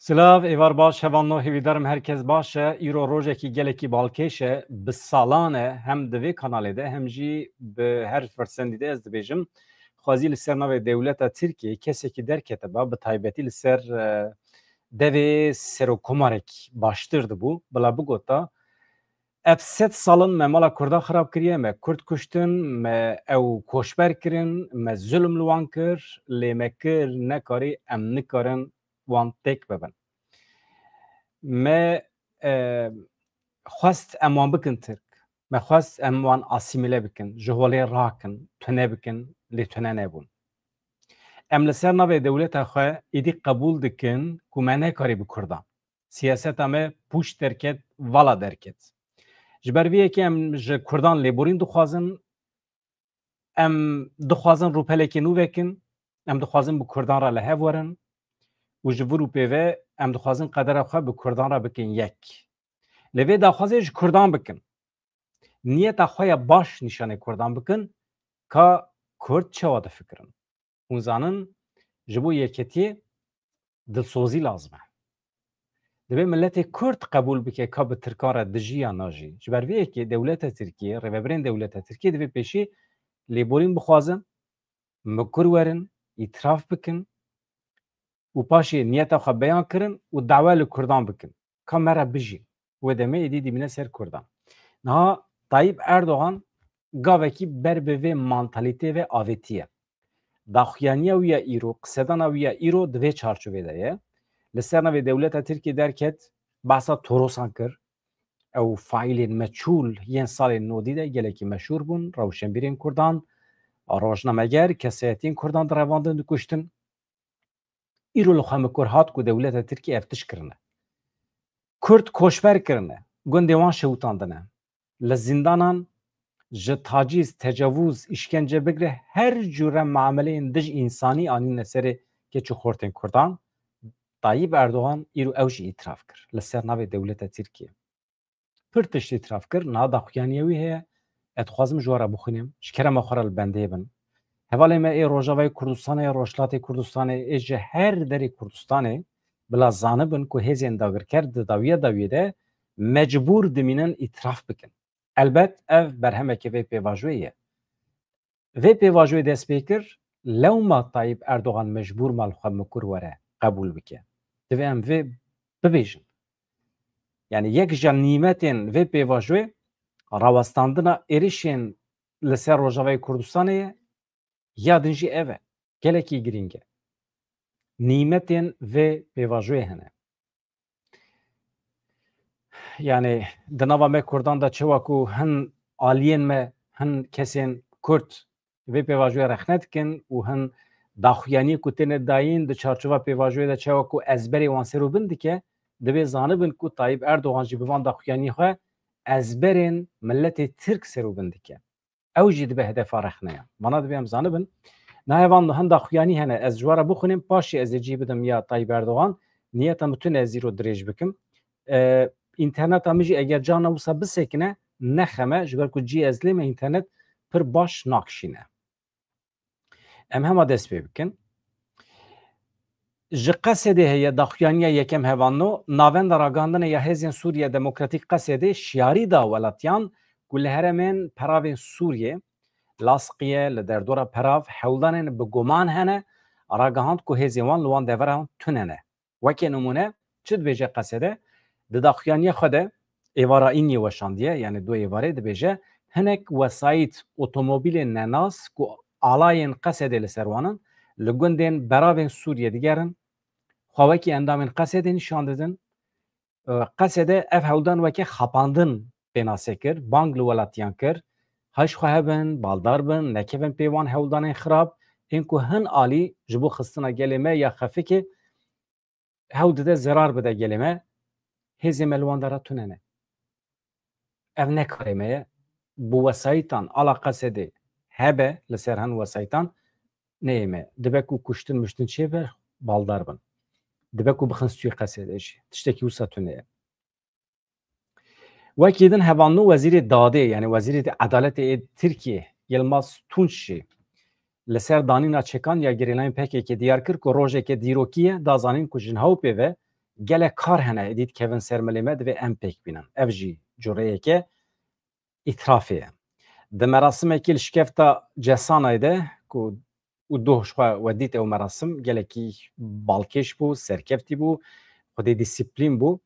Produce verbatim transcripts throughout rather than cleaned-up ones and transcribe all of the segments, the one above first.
Silav, êvar baş, hevalno, hêvîdarim her kes baş e. Îro rojekî gelekî balkêş e. Bi salan e hem di vê kanalê de hem jî bi her firsendî de ez dibêjim. Xwezî li ser navê dewleta Tirkiyê kesekî derketiba, bi taybetî li ser, e, devê serokomarek baştir dibû. Bila bigota, ev sed sal in me mala Kurda xirab kiriye, me Kurd kuştin, me ew koçber kirin, me zulm li wan kir, lê me kir nekarî em nikarin wan têk bibin. Me, e, xwest em wan bikin Tirk. Me xwest em wan asîmîle bikin, ji holê rakin, tune bikin, lê tune nebûn. Em li ser navê dewleta xwe êdî qebûl dikin ku me nekarî bi Kurdan. Siyaseta me pûç derket, vala derket. Ji ber vê yekê em ji Kurdan lêborîn dixwazin, em dixwazin rûpelekê nû vekin, em dixwazin bi Kurdan re li hev werin û ji vir û pê ve em dixwazin qedera xwe bi Kurdan re bikin yek. Lê vê daxwazê ji Kurdan bikin. Niyeta xwe ya baş nîşanê Kurdan bikin, ka Kurd çawa difikirin. Hûn zanin, ji bo yeketiyê dilsozî lazim e. Divê miletê Kurd qebûl bike ka bi Tirkan re dijî ya najî. Ji ber vê yekê dewleta Tirkiyê, rêvebirên dewleta Tirkiyê divê pêşî lêborîn bixwazin, mikur werin, îtiraf bikin û paşê niyeta xwe beyan kirin û dawe li Kurdan bikin. Ka me re bijî. Wê demê êdî dibîne ser Kurdan. Niha Tayyip Erdogan gavekî ber bi vê mantalîtê ve avêtiye. Daxuyaniya wî ya îro, qisedana wî ya îro di vê çarçovê de ye. Li ser navê dewleta Tirkiyê derket, behsa Torosan kir. Ew faîlên meçhûl yên salên nodî de gelekî meşhûr bûn, rewşenbîrên Kurdan, rojnameger, kesayetiyên Kurdan direvandin, dikuştin. Îro li xwe mikur hat ku dewleta Tirkiyê ev tişt kirine. Kurd koçber kirine, gundê wan şewitandine. Li zîndanan ji tacîz, tecavûz, îşkence bigire her cûre muameleyên dij însanî anîne serê keç û xortên Kurdan. Tayyip Erdogan îro ew jî îtiraf kir li ser navê dewleta Tirkiyê. Pir tişt îtiraf kir, niha daxuyaniya wî heye, ez dixwazim ji we re bixwînim, ji kerema xwe re li bendê bin. Hevalê me ê Rojavayê Kurdistanê, Rojhilatê Kurdistanê, ê ji her derê Kurdistanê, bila zanibin ku hêzên dagirker di dawiya dawiyê de mecbûr dimînin îtiraf bikin. Elbet ev berhemeke vê pêvajoyê ye. Vê pêvajoyê dest pê kir, lewma Tayyip Erdogan mecbûr ma li xwe mikur were qebûl bike. Divê em vê bibêjin. Yani yek ji nîmetên vê pêvajoyê rawestandina êrişên li ser Rojavayê Kurdistanê ye, ya din jî ev e. Gelekî girîng e. Nîmetên vê pêvajoyê hene. Yani di nava me Kurdan de çawa ku hin aliyên me, hin kesên Kurd vê pêvajoyê rexne dikin û hin daxuyaniyê ku têne dayîn di çarçova pêvajoyê de çawa ku ezberê wan ser û bin dike, divê zanibin ku Tayyip Erdogan jî bi van daxuyaniyê xwe ezberên miletê Tirk ser û bin dike. Ew jî dibe hedefa rexneyan. Vana divê em zanibin. Niha van hin daxuyanî hene. Ez ji we re bixwînim, paşê ez ê cî bidim ya Tayyip Erdogan. Niyeta min tune ez îro dirêj bikim. E, înterneta min jî eger carna wisa bisekine, ne xem e, ji ber ku cî ez lê me înternet pir baş nakişîne. Em hema dest pê bikin. Ji Qesedê heye daxuyaniya yekem hevalno, Navenda Ragihandinê ya Hêzên Sûriye Demokratîk Qesedê şiyarî da welatiyan ku li herêmên peravên Sûriyê, Lasqiye, li derdora perav hewldanên bi guman hene, ragihand ku hêzên wan li wan deveran tune ne. Weke nimûne, çi dibêje Qesede? Di daxuyaniya xwe de êvara îniyê weşandiye, yani du êvarê dibêje, hinek wesayît, otomobîlên nenas ku alayên Qesedê li ser wan in, li gundên beravên Sûriyê digerin, xwe wekî endamên Qesedê nîşan didin. E, Qesede ev hewldan weke xapandin pênase kir, bang li welatiyan kir, ha ji xwe hebin, baldar bin, nekevin pê wan hewldanên xirab, ên ku hin alî ji bo xistina gelê me ya xefikê hewl dide, zerar bide gelê me, hêzê me li wan dera tune ne. Ev ne karê me ye. Bi wesayîtan, ala Qesedê hebe, li ser hin wesayîtan neyê me. Dibe ku kuştin miştin çêbe, baldar bin. Dibe ku bixin stûyê Qesedê jî. Tiştekî wisa tune ye. Wekî din hevalno Wezîrê Dadê, yani Wezîrê Edaletê ê Tirkiyê, Yilmaz Tunç jî li ser danîna çekan ya gerîlayên P K K diyar kir ku rojeke dîrokî ye, da zanîn ku ji niha û pê ve gelek kar hene êdî dikevin ser milê me, divê em pêk bînin. Ev jî cureyeke îtirafê ye. Di merasimekî li şikefta Cesanayê de ku û doh ji xwe we dît ew merasim gelekî balkêş bû, serkeftî bû, xwedê dîsîplîn bû.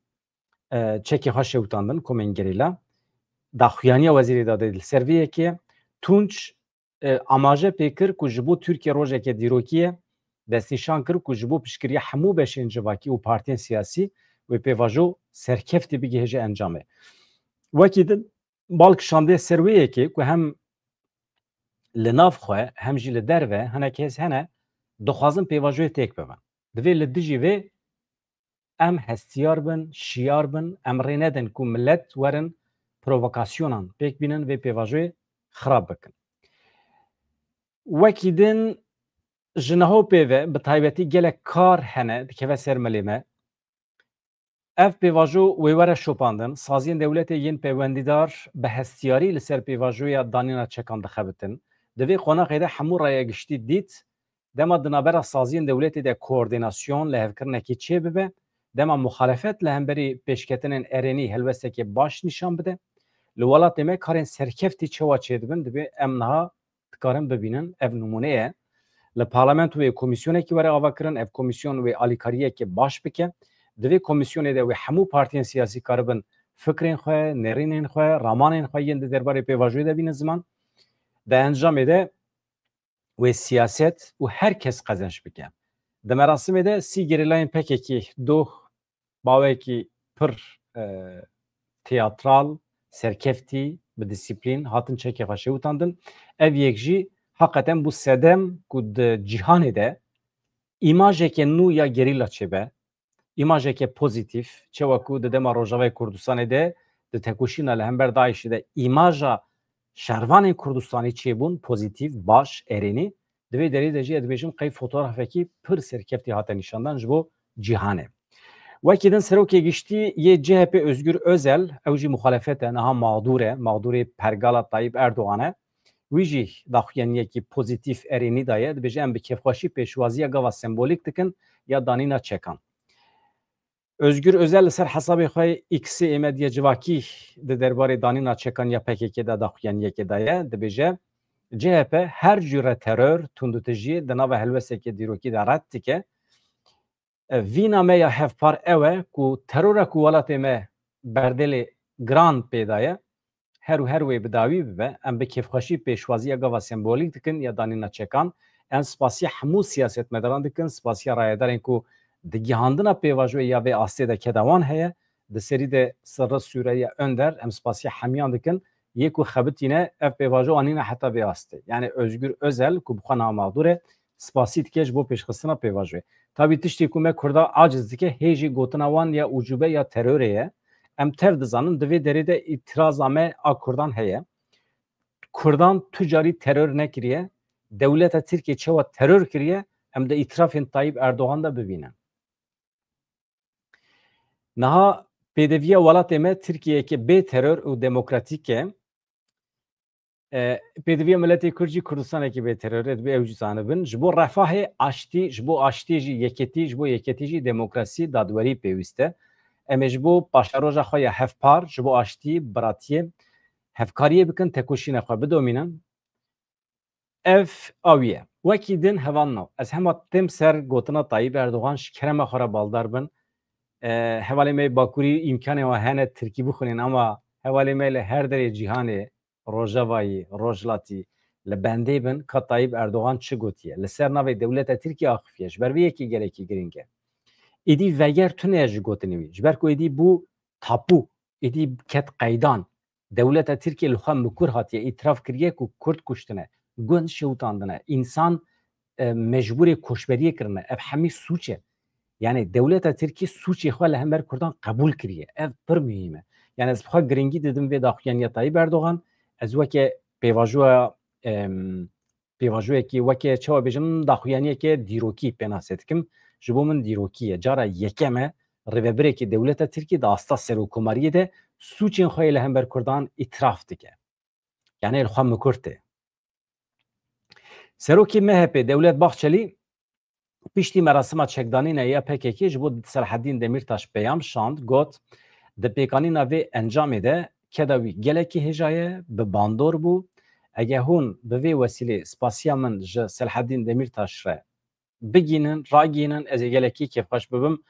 E, çekê xwe şewitandin komên gerîla. Daxuyaniya Wezîrê Dadê li ser vê yekê Tunç, e, amaje pê kir ku ji bo Tirkiye rojeke dîrokî ye, destnîşan kir ku ji bo piştgiriya hemû beşên civakî û partiyên siyasî wê pêvajo serkeftî bigihêje encamê. Wekî din bal kişandiye ser wê yekê ku hem li nav xwe hem jî li derve hinek hêz hene dixwazin pêvajoyê têk bibin. Divê li dijî vê em hestiyar bin, şiyar bin, em rê nedin ku milet werin provokasyonan pêk bînin, vê pêvajoyê xirab bikin. Wekî din ji niha pê ve bi taybetî gelek kar hene dikeve ser milê me. Ev pêvajo wê were şopandin, saziyên dewletê yên peywendîdar bi hestiyarî li ser pêvajoya danîna çekan dixebitin. Di vê qonaxê de hemû raya giştî dît, dema di navbera saziyên dewletê de koordînasyon, lihevkirinekê çêbibe, dema muxalefet li hemberî pêşketinên erênî helwestekê baş nîşan bide. Li welatê me karên serkeftî çawa çêdibin, divê em niha dikarin bibînin. Ev nimûne ye. Li parlamentoyê komîsyonekî were avakirin, ev komîsyon wê alîkariyekê baş bike. Di vê komîsyonê de wê hemû partiyên siyasî karibin fikrên xwe, nêrînên xwe, ramanên xwe yên di derbarê pêvajoyê de bînin ziman. Di encamê de wê siyaset û her kes qezenç bike. Di merasimê de sî gerîlayên P K K doh bawekî pir, e, teatral, serkeftî, bi dîsîplîn hatin çekê xwe şewitandin. Ev yek jî heqeten bû sedem ku di cîhanê de îmajeke nû ya gerîla çêbe, îmajeke pozîtîf, çawa ku di dema Rojavayê Kurdistanê de di tekoşîna li hember DAIŞê de îmaja şervanên Kurdistanî çêbûn, pozîtîf, baş, erênî, di vê derê de jî ez dibêjim qey fotografekî pir serkeftî hate nîşandan ji bo cîhanê. Wekî din serokê giştî yê C H P Özgür Özel, ew jî muxalefet e, niha mağdûr e, mağdûrê pergala Tayyip Erdogan e. Wî jî daxuyaniyekî pozîtîf erênî daye, dibêje em bi kêfxweşî pêşwaziya gava sembolîk dikin ya danîna çekan. Özgür Özel li ser hesabê xwe X-ê ê medya civakî di derbarê danîna çekan ya P K K de daxuyaniyekê daye, dibêje, C H P her cure teror, tundûtijiyê di nava helwesteke dîrokî de red dike. E, vîna me ya hevpar ew e ku terora ku welatê me berdêlê giran pê daye, her û her wê bi dawî bibe, em bi kêfxweşî pêşwaziya gava sembolîk dikin ya danîna çekan. Em spasiya hemû siyasetmedaran dikin, spasiya rayedarên ku di gihandina pêvajoyê ya vê astê de keda wan heye. Di serî de Sirri Süreyya Önder, em spasiya hemiyan dikin. Yê ku xebitîne ev pêvajo anîne heta vê astê. Yani Özgür Özel ku bi xwe niha mağdûr e, spasî dike ji bo pêşxistina pêvajoyê. Tabî tiştê ku me Kurda aciz dike, hê jî gotina wan ya ucube ya terorê ye. Em tev dizanin, di vê derê de îtiraza me a Kurdan heye. Kurdan tu carî teror nekiriye. Dewleta Tirkiyê çawa teror kiriye, em di îtirafên Tayyip Erdogan de bibînin. Niha pêdiviya welatê me Tirkiyeyeke bê teror û demokratîk e. E, pêdiviya miletê Kurd jî Kurdistanekî bê teror e, divê ew jî zanibin. Ji bo refahê aştî, ji bo aştiyê jî yeketî, ji bo yeketî jî demokrasî, dadwerî pêwîst e. Em ê ji bo paşeroja xwe ya hevpar, ji bo aştî, biratiyê, hevkariyê bikin, tekoşîna xwe bidomînin. Ev awî ye. Wekî din hevalno, ez hema têm ser gotina Tayyip Erdogan, ji kerema xwe re baldar bin. E, hevalê me yê Bakurî îmkanê wan hene Tirkî bixwînin, ama hevalê me li her derê cîhanê, Rojavayî, Rojhilatî, li bendê bin ka Tayyip Erdogan çi gotiye. Li ser navê dewleta Tirkiyê axifiye. Ji ber vê yekê gelekî girîng e. Êdî veger tune ye ji gotinê wî. Ji ber ku êdî bû tapû, êdî ket qeydan. Dewleta Tirkiyê li xwe mikur hatiye, îtiraf kiriye ku Kurd kuştine, gund şewitandine, însan, e, mecbûrê koçberiyê kirine. Ev hemî sûç e. Yani dewleta Tirkî sûçê xwe li hember Kurdan qebûl kiriye. Ev pir muhîm e. Yani ez bi xwe girîngî didim vê daxuyaniya Tayyip Erdogan. Ez weke pêvajoya, em, pêvajoyekî weke çawa bêjim, daxuyaniyeke dîrokî pênase dikim. Ji bo min dîrokî ye. Cara yekem e rêvebirekî dewleta Tirkî di asta serokkomariyê de sûçên xwe yê li hember Kurdan îtiraf dike. Yani li xwe mikur tê. Serokê M H P Dewlet Bahçelî Piştî merasima çekdanînê ya P K K ji bo Selaheddîn Demîrtaş peyam şand, got, di pêkanîna vê encamê de keda wî gelekî hêja ye, bi bandor bû. Eger hûn bi vê wesîlê spasiya min ji Selaheddîn Demîrtaş re bigînin, ragînin, ez ê gelekî kêfxweş bibim,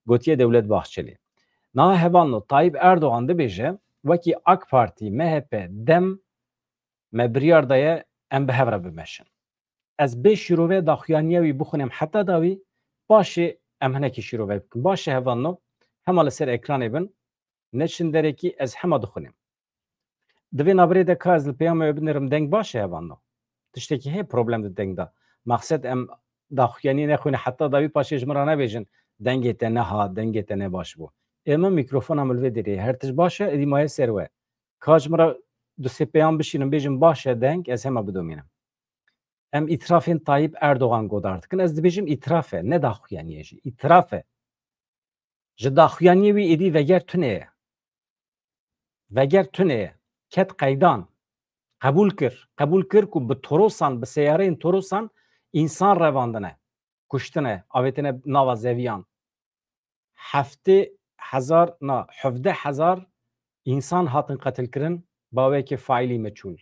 gotiye Dewlet Bahçelî. Niha hevalno Tayyip Erdogan dibêje, wekî AK Partî, M H P, DEM me biryar daye em bi hev re bimeşin. Ez bê şîrove daxuyaniya wî bixwînim heta dawî, paşê em hinekî şîrove bikin. Baş e hevalno, hema li ser ekranê bin, neçin derekî, ez hema dixwînim. Di vê navberê de ka ez li peyama wê binêrim, deng baş e hevalno? Tiştekî heye problem di deng de. Maqsed em daxuyaniyê nexwîne heta dawî, paşê ji min re nebêjin, dengê te nehat, dengê te ne baş bû. Ê min mîkrofona min li vê derê ye. Her tişt baş e, êdî maye ser we. Ka ji min re du sê peyam bişînin, bêjin baş e deng, ez hema bidomînim. Em îtirafên Tayyip Erdogan godar dikin. Ez dibêjim îtiraf e, ne daxuyaniyê jî. Îtiraf e. Ji daxuyaniyê wî êdî veger tune ye. Veger tune ye. Ket qeydan. Qebûl kir. Qebûl kir ku bi torosan, bi seyareyên torosan însan revandine, kuştine, avêtine nava zeviyan. Heftê hezar, na, hevdeh hezar însan hatin qetilkirin, bawekê faîlî meçhûl.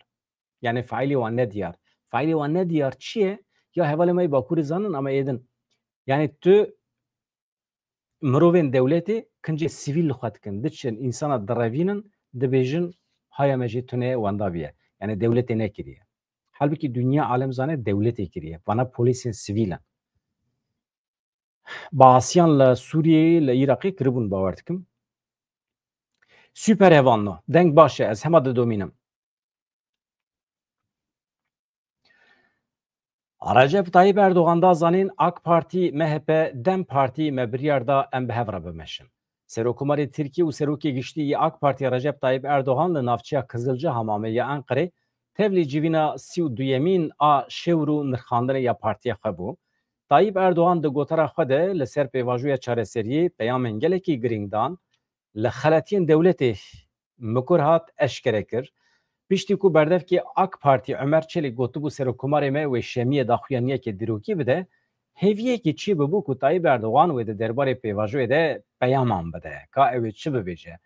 Yani faîlê wan nediyar. Faîlê wan nediyar çi ye? Ya hevalê me yê Bakurê zanin, ama êdin. Yani tu mirovên dewletê kincê sivîl li xwe dikin. Diçin, însana direvînin, dibêjin, haya me jê tune wenda bûye. Yani dewletê nekiriye. Halbukî dinya alem zane dewletê kiriye. Vana polîsên sivîl in. Baasiyan li Sûriyeyê, li Iraqê kiribûn, bawer dikim. Super hevalno. Deng baş e, ez hema didomînim. Recep Tayyip Erdogan da zanîn, AK Partî, M H P, DEM Partî me biryar da em bi hev re bimeşin. Serokkomarê Tirkiyê û Serokê Giştî yê AK Partî Recep Tayyip Erdogan li navçeya Kizilca Hamamê ya Enqerê tevlî civîna sî û duyemîn a şêwr û nirxandinê ya partiya xwe bû. Tayyip Erdogan di gotara xwe de li ser pêvajoya çareseriyê peyamên gelekî girîng dan, li xeletiyên dewletê mikur hat eşkere kir. Piştî ku berdevkê AK Partî Omer Çelik gotibû, Serokkomarê me wê şemiyê daxuyaniyekê dîrokî bide, hêviyekî çê bibû ku Tayyip Erdogan wê di derbarê pêvajoyê de peyaman bide, ka ew ê çi bibêje.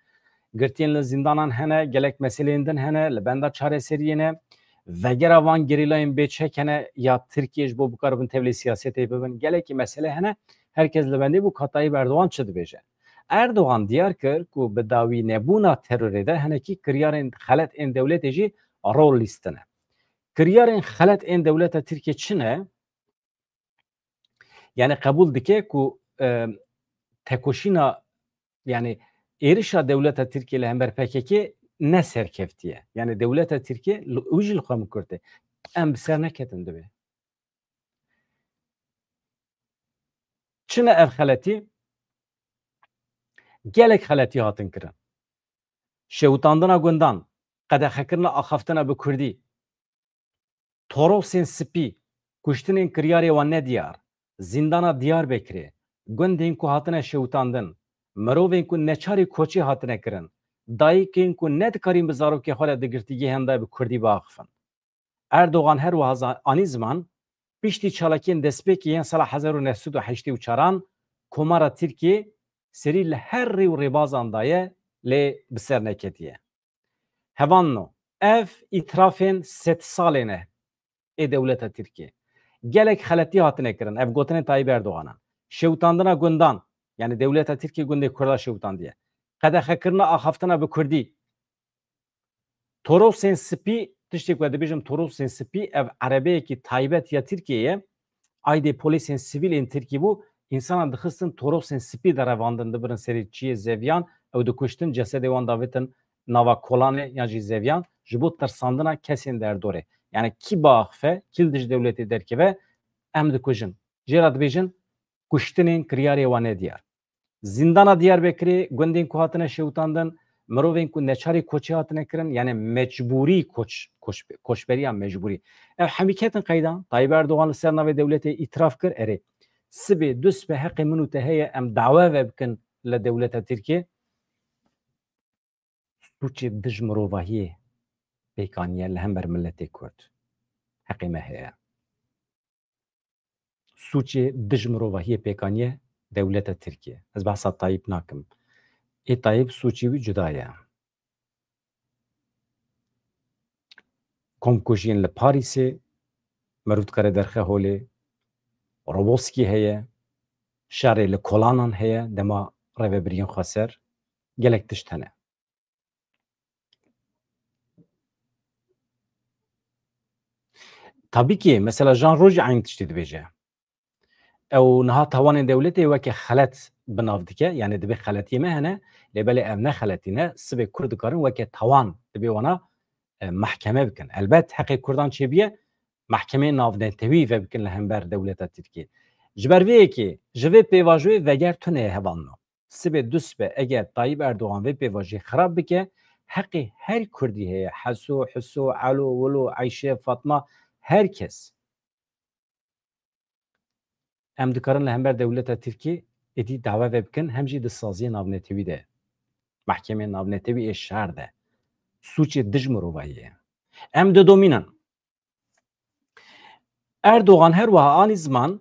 Girtiyên li zîndanan hene, gelek meseleyên din hene, li benda çareseriyê ne. Vegera van gerîlayên bêçek hene ya Tirkiyê ji bo bikaribin tevlî siyasetê bibin. Gelekî mesele hene, her kes li bendê bû ka Tayyip Erdogan çi dibêje. Erdogan diyar kir ku bi dawî nebûna terorê de hinekî kiryarên xelet ên dewletê jî rol lîstine. Kiryarên xelet ên dewleta Tirkiyê çi ne? Yani qebûl dike ku, e, tekoşîna, yani êrişa dewleta Tirkiyê li hember P K K ne serkevtî ye. Yani dewleta Tirkiyê li, wî jî li xwe mikur tê. Em bi ser neketin divê. Çi ne ev xeletî? Gelek xeletî hatin kirin. Şewitandina gundan, qedexekirina axaftina bi kurdî, torosên spî, kuştinên kiryarê wan nediyar, zîndana Diyarbekirê, gundên ku hatine şewitandin, mirovên ku neçarî koçî hatine kirin, dayikên ku nedikarîn bi zarokê xwe re di girtîgehên de bi kurdî biaxifin. Erdogan her wiha za-, anî ziman, piştî çalakiyên destpêkê yên sala hezar û neh sed û heştê û çaran, Komara Tirkiyê serî li her rê û rêbazan daye, lê bi ser neketiye. Hevalno, ev îtirafên sedsalê ne ê dewleta Tirkiyê. Gelek xeletî hatine kirin, ev gotinên Tayyip Erdoganan. Şewitandina gundan, yani dewleta Tirkiyê gundê kurda şewitandiye. Qedexekirina axaftina bi kurdî. Torosên spî, tiştê ku ez dibêjim torosên spî, ev erebeyekî taybet ya Tirkiyê ye. Aydê polîsên sivîl ên Tirkî bû, însanan dixistin torosên spî derevandin, dibirin serê çiyê zeviyan, ew dikuştin, cesedê wan davitin nava kolanê yan jî zeviyan, ji bo tirsandina kesên derdorê. Yani kî biaxife, kî li dij dewletê derkeve, em dikujin. Jê re dibêjin kuştinên kiryarê wan nediyar. Zîndana Diyarbekirê, gundên ku hatine şewitandin, mirovên ku neçarî koçî hatine kirin, yani mecbûrî koç, koç, koçberiya mecbûrî. Ev hemî ketin qeydan. Tayyip Erdogan li ser navê dewletê îtiraf kir, erê, sibê, du sibê heqê min û te heye em dawe ve bikin li dewleta Tirkiyê. Sûcê dij mirovahiyê pêk aniye li hember miletê Kurd. Heqê me heye. Sûcê dij mirovahiyê pêkaniye dewleta Tirkiye. Ez behsa Tayyip nakim. Ê Tayyip sûcê wî cuda ye. Komkujiyên li Parîsê, meriv dikare derxe holê, Roboskî heye, şerê li kolanan heye, dema rêvebiriyên xweser, gelek tişt hene. Tabî ki, mesela Jean Roj eyn tiştî dibêje. Ew niha tawanên dewletê weke xelet bi nav dike, yani dibê xeletiyê me hene, lê belê ev ne xeletî ne, sibê Kurd dikarin weke tawan dibê wana, e, mehkeme bikin. Elbet heqê Kurdan çêbiye, mehkemeyê navnetewî vebikin li hember dewleta Tirkiyê. Ji ber vê yekê, ji vê pêvajoyê veger tune ye hevalno. Sibê du sibe eger Tayyip Erdogan vê pêvajiyê xirab bike, heqê her Kurdî heye, Heso, Hiso, Elo, Wilo, Eyşe, Fatma, her kes. Em dikarin li hember dewleta Tirkiyê êdî dawe vebikin, hem jî di saziyê navnetewî de, mehkemeyên navnetewî ê şer de, sûcê dij mirovahiyê ye. Em didomînin. Erdogan her wiha anî ziman,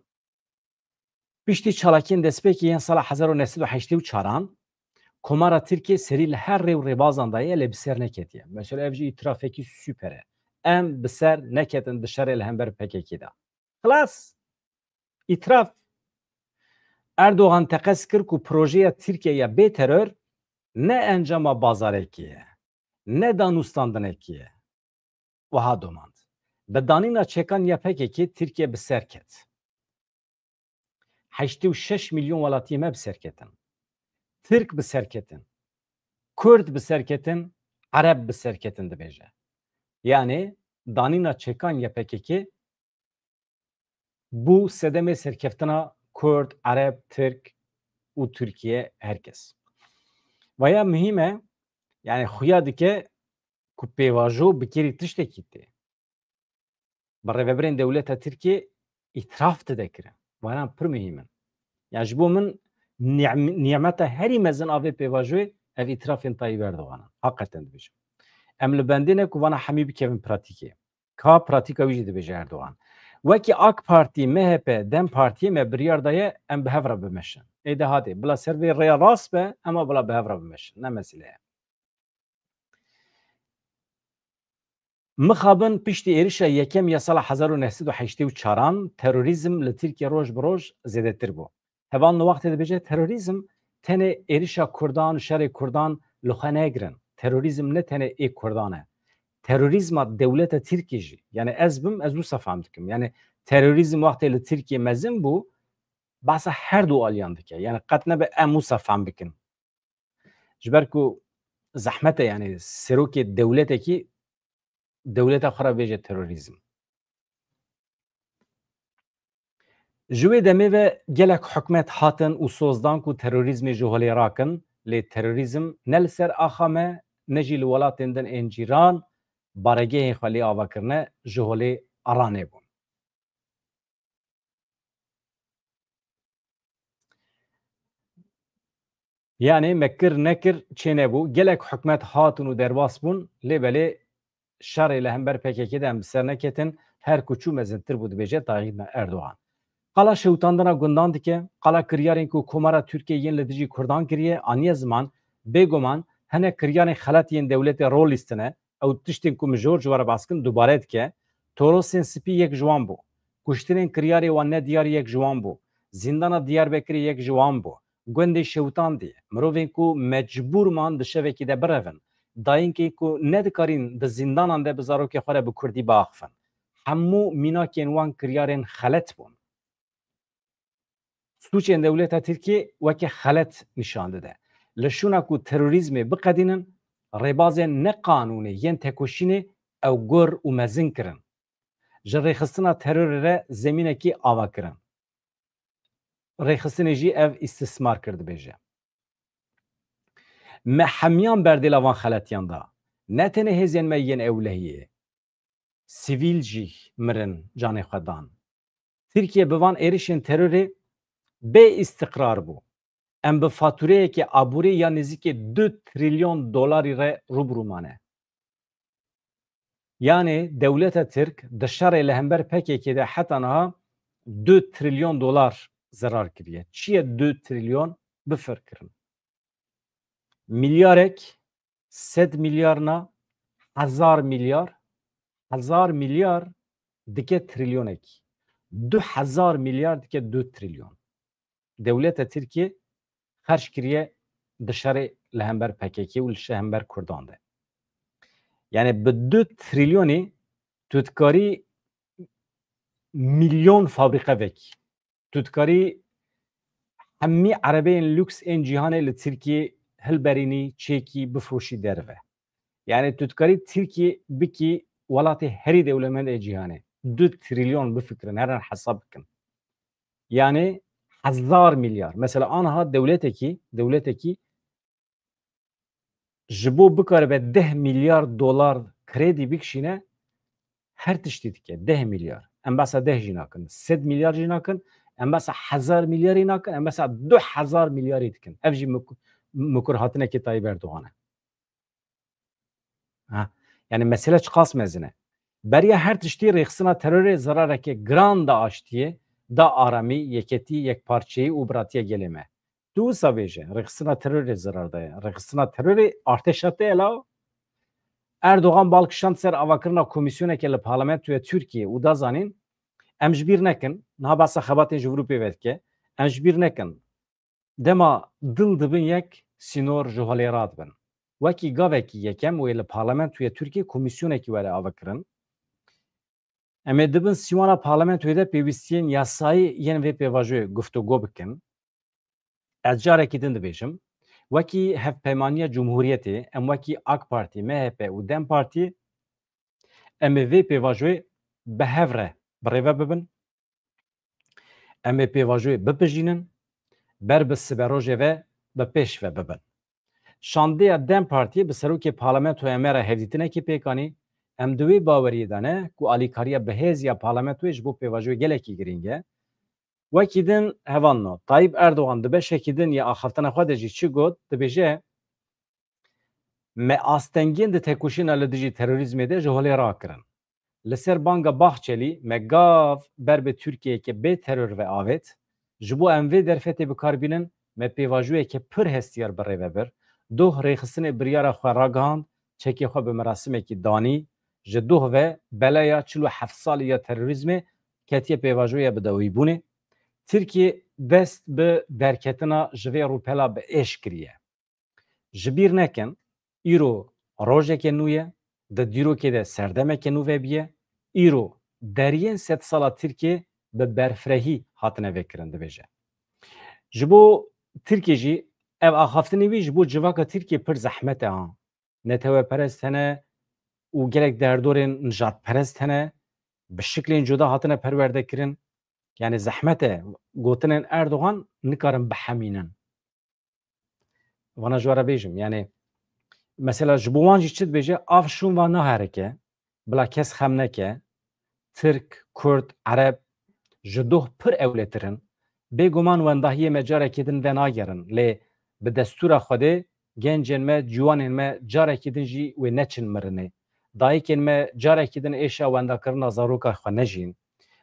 piştî çalakiyên destpêkê yên sala hezar û neh sed û heştê û çaran, Komara Tirkiyê serî li her rê û rêbazan daye, lê bi ser neketiye. Mesela ev jî îtirafekî super e. Em bi ser neketin di şerê li hember P K K de. Xilas! Îtiraf. Erdogan teqez kir ku projeya Tirkiye ya bê teror ne encama bazarekî ye, ne danûstandinekî ye. Wiha domand. Bi danîna çekan ya P K K Tirkiye bi ser ket. Heştê û şeş milyon welatiyê me bi ser ketin. Tirk bi ser ketin. Kurd bi ser ketin. Ereb bi ser ketin dibêje. Yani danîna çekan ya P K K bû sedemê serkeftina Kurd, Ereb, Tirk û Tirkiye her kes. Vaya muhîm e, yani xuya dike ku pêvajo bi kêrî tiştekî tê. Bi rêvebirên dewleta Tirkiyê îtiraf dide kirin. Varan pir muhîm in. Ya ji bo min nîm-, nîmeta herî mezin a vê pêvajoyê ev îtirafên Tayyip Erdogan in. Heqeten dibêjim. Em li bendê ne ku vana hemî bikevin pratîkê. Ka pratîka wî jî dibêje Erdogan. Wekî AK Partî, M H P, DEM Partiyê me biryar daye em bi hev re bimeşin. Ê de hatê, bila ser vê rêya rast be, ema bila bi hev re bimeşin. Ne mesele ye. Mixabin piştî êrişa yekem ya sala hezar û neh sed û heştê û çaran terorîzm li Tirkiye roj bi roj zêdetir bû. Hevalno wextê dibêje terorîzm tenê êrişa Kurdan û şerê Kurdan li xwe negirin. Terorîzm ne tenê ê Kurdan e. Terorîzma dewleta Tirkiyê jî. Yani ez bim, ez wisa fehm dikim. Yani terorîzm wextê li Tirkiyê mezin bû, behsa her du aliyan dike. Yani qet nebe em wisa fehm bikin. Ji ber ku zehmet e, yani serokê dewletekî dewleta xwe re bêje terorîzm. Ji wê demê ve gelek hikûmet hatin û soz dan ku terorîzmê ji holê rakin, lê terorîzm ne li ser axa me, ne jî li welatên din ên cîran baregehên xwe lê ava kirine, ji holê aranê bûn. Yani me kir nekir çênebû. Gelek hikûmet hatin û derbas bûn, lê belê şerê li hember P K K de em bi ser neketin, her ku çû mezintir bû, dibêje Tayyip Erdogan. Qala şewitandina gundan dike, qala kiryarên ku Komara Tirkiyê yên li dijî Kurdan kiriye, aniye ziman, bêguman hinek kiryarên xelet yên dewletê rol lîstine, ew tiştên ku mijor ji we re behs kirin dubare dike, Torosên Spî yek ji wan bû. Kuştinên kiryarê wan nediyar yek ji wan bû. Zîndana Diyarbekirê yek ji wan bû. Gundê şewitandî, mirovên ku mecbûr man di şevekî de birevin. Dayînkên ku nedikarîn di zîndanan de bi zarokê xwe re bi kurdî biaxifin. Hemû mînakên wan kiryarên xelet bûn. Sûcên dewleta Tirkiyê weke xelet nîşan dide. Li şûna ku terorîzmê biqedînin, rêbazên neqanûnê yên tekoşînê ew gur û mezin kirin. Ji rêxistina terorê re zemînekî ava kirin. Rêxistinê jî ev îstismar kir, dibêje. Me hemiyan berdêla van xeletiyan da. Ne tenê hêzên me yên ewlehiyê. Sivîl jî mirin, canê xwe dan. Tirkiye bi van êrişên terorê bê îstiqrar bû. Em bi fatûreyeke aborî ya nêzîkê du trilyon dolarî re rû bi rû mane. Yanê dewleta Tirk di şerê li hember P K K de heta niha du trilyon dolar zerar kiriye. Çi ye du trilyon? Bifirkirin. Milyarek, sed milyar na, hezar milyar, hezar milyar dike trilyonekî. Du hezar milyar dike du trilyon. Dewleta Tirkiye xerc kiriye di şerê li hember P K K û li şerê hember Kurdan de. Yani bi du trilyonî tu dikarî milyon fabrîqe vekî. Tu dikarî hemî erebeyên lûks ên cîhanê li Tirkiyê hilberînî, çêkî, bifroşî derve. Yani tu dikarî Tirkiye bikî welatê herî dewlemend ê cîhanê. Du trilyon bifikirin, herin hesab bikin. Yani hezar milyar. Mesela aniha dewletekî, dewletekî ji bo bikaribe deh milyar dolar kredî bikişîne, her tiştî dike. Deh milyar. Em behsa deh jî nakin. Sed milyar jî nakin. Em behsa hezar milyarî nakin. Em behsa du hezar milyarî dikin. Ev jî mik-, mikur hatinekî Tayyip Erdogan e. Ha. Yani mesele çiqas mezin e. Beriya her tiştî rêxistina terorê zerareke giran da aştiyê, da aramî, yeketî, yekparçeyî û biratiya gelê me. Tu wisa bêje, rêxistina terorê zerar daye. Rêxistina terorê artêşa te ye la. Erdogan bal kişand ser avakirina komîsyoneke li parlamentoya Tirkiyê û da zanîn, em ji bîr nekin, niha behsa xebatên ji vir û pê ve dike, em ji bîr nekin. Dema dil dibin yek, sînor ji holê radibin. Wekî gavekî yekem wê li parlamentoya Tirkiyê komîsyonekî were avakirin. Em ê di bin sîwana parlamentoyê de pêwîstiyên yasayî yên vê pêvajoyê guftûgo bikin. Ez carekî din dibêjim, wekî Hevpeymaniya Cumhuriyetê, em wekî AK Partî, M H P û DEM Partî, em ê vê pêvajoyê bi hev re birêve bibin. Em ê pêvajoyê bipijînin, ber bi siberojê ve bi pêş ve bibin. Şandeya DEM Partiyê bi serokê parlamentoya me re hevdîtinekî pêk anî. Em di wê baweriyê de ne ku alîkariya bihêz ya parlamentoyê ji bo pêvajoyê gelekî girîng e. Wekî din hevalno, Tayyip Erdogan di beşekî din ya axaftina xwe de jî çi got, dibêje, me astengiyên di tekoşîna li dijî terorîzmê de ji holê rakirin. Li ser banga Bahçelî me gav ber bi Tirkiyeyeke bê teror ve avêt. Ji bo em vê derfetê bi kar bînin, me pêvajoyeke pir hestiyar bi rê ve bir. Doh rêxistinê biryara xwe ragihand, çekê xwe bi merasimekî danî. Ji doh ve beleya çil û heft salî ya terorîzmê ketiye pêvajoya bidawîbûnê. Tirkiye dest bi derketina ji vê rûpela bi êş kiriye. Ji bîr nekin, îro rojeke nû ye, di dîrokê de serdemeke nû vebiye, îro deriyên sedsala Tirkiyê bi berfirehî hatine vekirin, dibêje. Ji bo Tirkiyê jî ev axaftinê wî ji bo civaka Tirkiyê pir zehmet e ha. Neteweperest hene û gelek derdorên nijadperest hene, bi şiklên cuda hatine perwerdekirin. Yani zehmet e, gotinên Erdogan nikarin bihemînin. Vana ji we re bêjim, yani mesela ji bo wan jî çi dibêje, av şûn va naherike, bila kes xem neke, Tirk, Kurd, Ereb ji doh pir ewlêtir in. Bêguman wendahiyê me carekî din venagerin, lê bi destûra Xwedê gencên me, ciwanên me carekî din jî wê neçin mirinê. Dayikên me carekî din êşa wendakirina zaroka xwe nejîn.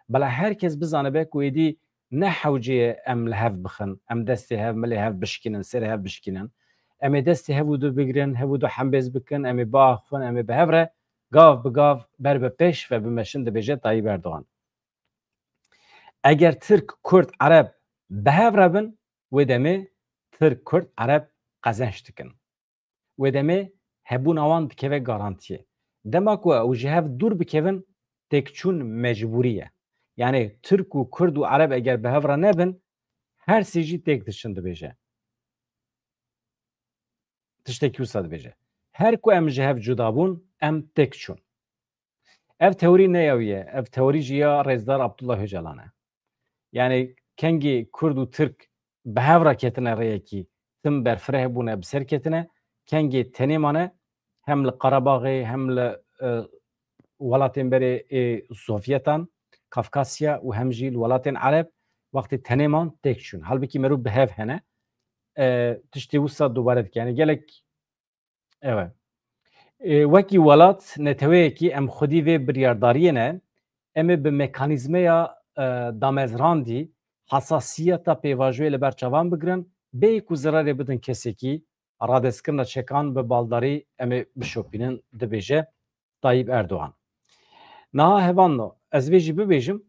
Bila her kes bizanibe ku êdî ne hewce ye em li hev bixin, em destê hev, milê hev bişkînin, serê hev bişkînin. Em ê destê hev û du bigrin, hev û du hembêz bikin, em ê biaxivin, em ê bi hev re gav bi gav ber bi pêş ve bimeşin, dibêje Tayyip Erdogan. Eger Tirk, Kurd, Ereb bi hev re bin, wê demê Tirk, Kurd, Ereb qezenç dikin. Wê demê hebûna wan dikeve garantiyê. Dema ku ew ji hev dûr bikevin, têkçûn mecbûrî ye. Yani Tirk û Kurd û Ereb eger bi hev re nebin, her sê jî têk diçin, dibêje. Tiştekî wisa dibêje. Her ku em ji hev cuda bûn, em têk çûn. Ev teorî ne ya wî ye, ev teorî jî ya Rêzdar Abdullah Ocalan e. Yani kengê Kurd û Tirk bi hev re ketine rêyekî, tim berfireh bûne, bi ser ketine, kengê tenê mane, hem li Qarabaxê, hem li, e, welatên berê ê Sovyetan, Kafkasya û hem jî li welatên Ereb, wextê tenê man têk çûn. Halbikî merû bi hev hene. E, tiştê wisa dubare dike. Yani gelek, ew e. E, wekî welat, neteweyekî em xwedî vê biryardariyê ne, em ê bi mekanîzmeya e, damezrandî, hesasiyeta pêvajoyê li ber çavan bigirin, bêyî ku zirarê bidin kesekî, radestkirina çekan bi baldarî em ê bişopînin, dibêje Tayyip Erdogan. Niha hevalno, ez vê jî bibêjim,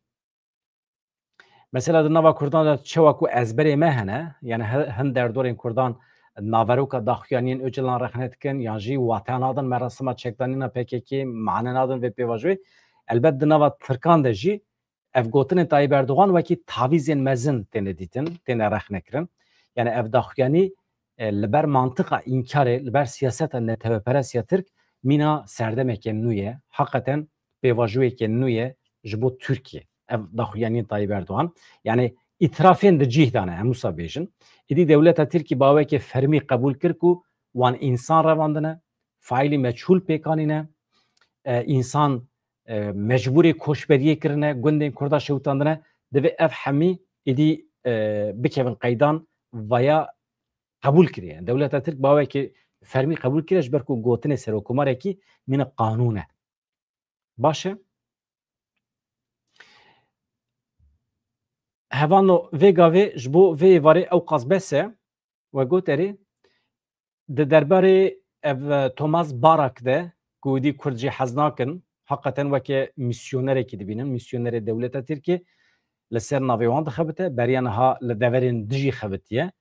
mesela di nava Kurdan de çewa ku ezberê me hene, yani he-, hin derdorên Kurdan naveroka daxuyaniyên Ocalan rexne dikin, yan jî wate nadin merasima çekdanîna P K K, mane nadin vê pêvajoyê. Elbet di nava Tirkan de jî ev gotinên Tayyip Erdogan wekî tavîzên mezin têne dîtin, têne rexnekirin. Yani ev daxuyanî, e, li ber mantiqa înkarê, li ber siyaseta neteweperestiya Tirk mîna serdemeke nû ye. Heqeten pêvajoyeke nû ye ji bo Tirkiye. Ev daxuyaniyên Tayyip Erdogan. Yani îtirafên di cih de ne, em wisa bêjin. Îdî dewleta Tirkî bi awekê fermî qebûl kir ku wan însan revandine, faîlî meçhûl pêk anîne, e, însan, e, mecbûrê koçberiyê kirine, gundên Kurda şewitandine, divê ev hemî îdî, e, bikevin qeydan, vaya qebûl kiriye. Dewleta Tirk bi awekê fermî qebûl kiriye, ji ber ku gotinê serokkomarekî mîna qanûn e. Baş e. Hevano vê gavê ji bo vê êvarê ewqas bes e. We got erê, di derbarê ev, e, Thomas Barak de ku êdî Kurd jê hez nakin, heqeten weke misyonerekî dibînin, misyonerê dewleta Tirkiyê li ser navê wan dixebite, beriya niha li deverên dijî xebitiye.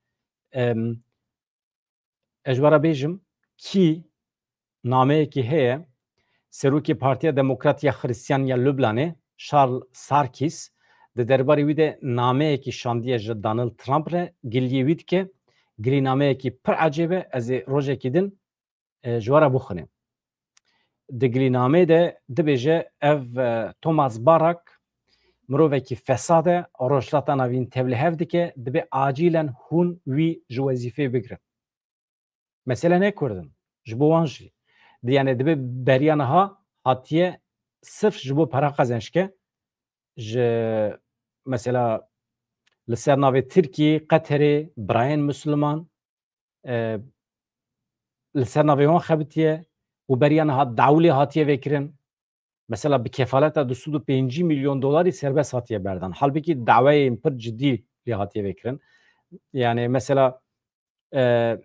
Em, ez ji we re bêjim, kî nameyekî heye, Serokê Partiya Demokrat ya Xristiyan ya Lubnanê, Charles Sarkis, di derbarê wî de nameyekî şandiye ji Donald Trump re, giliyê wî dike. Gilînameyekî pir ecêb e, ez ê rojekî din, e, ji we re bixwînim. Di gilînameyê de dibêje, ev, e, Thomas Barak mirovekî fesad e, Rojhilata Navîn tevlihev dike, divê acîlen hûn wî ji wezîfeyê bigirin. Mesele ne Kurd in, ji bo wan jî. Di, yani dibe beriya niha hatiye sirf ji bo para qezençke, ji mesela li ser navê Tirkiyê, Qeterê, birayên Misliman, e, li ser navê wan xebitiye û beriya niha dawlê hatiye vekirin. Mesela bi kefaleta du sed û pêncî milyon dolarî serbest hatiye berdan. Halbikî daweyên pir cidî lê hatiye vekirin. Yani mesela, e,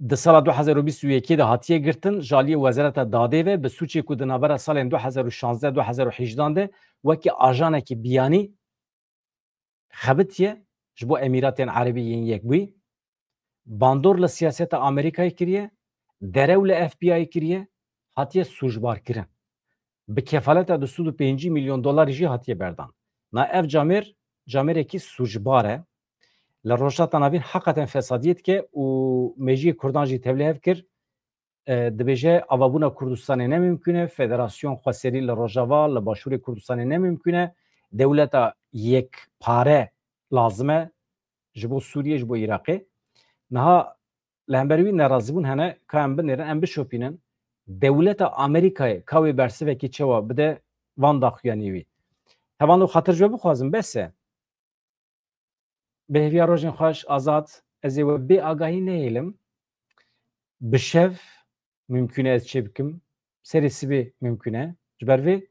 di sala du hezar û bîst û yekê de hatiye girtin, ji aliyê Wezareta Dadê ve bi sûcê ku di navbera salên du hezar û şazdeh du hezar û hejdan de wekî ajanekî biyanî xebitiye, ji bo Emîratên Erebî yên Yekbûyî, bandor li siyaseta Amerîkayê kiriye, derew li F B I kiriye, hatiye sûcbar kirin. Bi kefaleta du sed û pêncî milyon dolarî jî hatiye berdan. Na ev camêr, camêrekî sûcbar e. Li Rojhilata Navîn heqeten fesadiyê dike û mejiyê Kurdan jî tevlîhev kir. E, dibêje, avabûna Kurdistanê ne mimkûn e, federasyon xweserî li Rojava, li Başûrê Kurdistanê ne mimkûn e, dewleta yekpare lazim e ji bo Sûriyê, ji bo Iraqê. Niha li hember wî nerazîbûn hene, ka em binêrin, em bişopînin. Dewleta Amerîkayê ka wê bersivekî çawa bide van daxuyanî wî. Hevalno, xatir ji we bixwazim, bes e. Bi hêviya rojên xweş, Azad, ez ê we bê agahî nehêlim. Bi şev mimkûn e ez çê bikim, serê sibê mimkûn e. Ji ber vê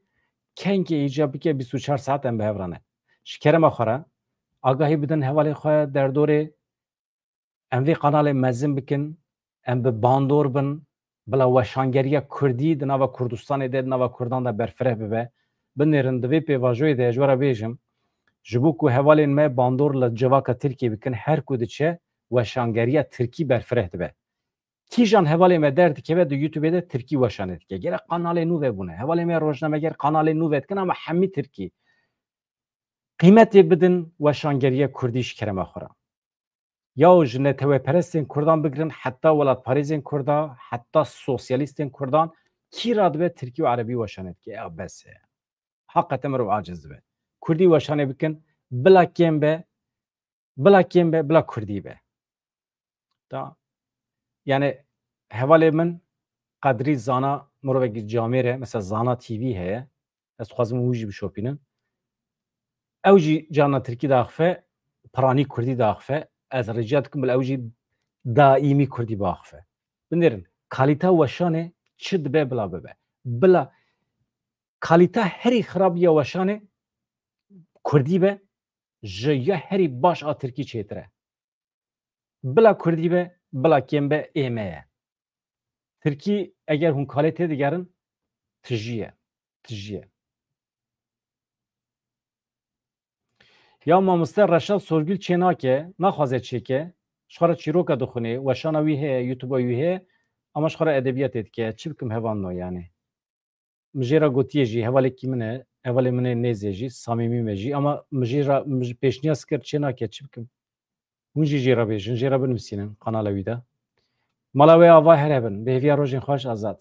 kengê îcab bike bîst û çar saet em bi hev re ne. Ji kerema xwe re agahî bidin hevalên xwe derdorê. Em vê kanalê mezin bikin, em bi bandor bin, bila weşangeriya Kurdî di nava Kurdistanê de, di nava Kurdan de berfireh bibe. Binêrin, di vê pêvajoyê de ji we re bêjim, ji bo ku hevalên me bandor li civaka Tirkiyê bikin, her ku diçe weşangeriya Tirkî berfireh dibe. Kîjan hevalê me derdikeve di YouTubeê de Tirkî weşanê dike. Gerek kanalê nû vebûne. Hevalê me rojnameger kanalê nû vedikin ama hemî Tirkî. Qîmetê bidin weşangeriya Kurdî ji kerema xwe re. Ya ji neteweperestên Kurdan bigirin heta welatparêzên Kurda, heta sosyalîstên Kurdan, kî radibe Tirkî û Erebî weşanê dike. Ya bes e. Heqete mirov aciz dibe. Kurdî weşanê bikin, bila kêm be, bila kêm be, bila Kurdî be. Ta, yani hevalê min Qedrî Zana mirovekî camêr e, mesela Zana T V heye. Ez dixwazim wî jî bişopînim. Ew jî carna Tirkî diaxife, piranî Kurdî diaxife. Ez rica dikim bila ew jî daîmî Kurdî biaxife. Binêrin, kalîta weşanê çi dibe bila bibe. Bila Kalîte herî xirab ya weşanê kurdî be, ji ya herî baş a tirkî çêtir e. Bila kurdî be, bila kêm be, ê me ye. Tirkî eger hûn kalê têdigerin, tijî ye. Tijî ye. Ya mamoste Reşat Sorgül çê nake, naxwaze çêke, ji xwe re çîroka dixwîne, weşana wî heye, YouTube-a wî heye, ama ji xwe re edebiyatê dike. Çi bikim hevalno yani? Min jê re gotiye jî, hevalekî min e, hevalê min ê nêzê jî, samîmî me jî, ama min jê re, min ji pêşniyaz kir, çê nake, çi bikim? Hûn jî jê re bêjin, jê re binivîsînin kanala wî de. Mala wê ava her hebin, bi hêviya rojên xweş Azad.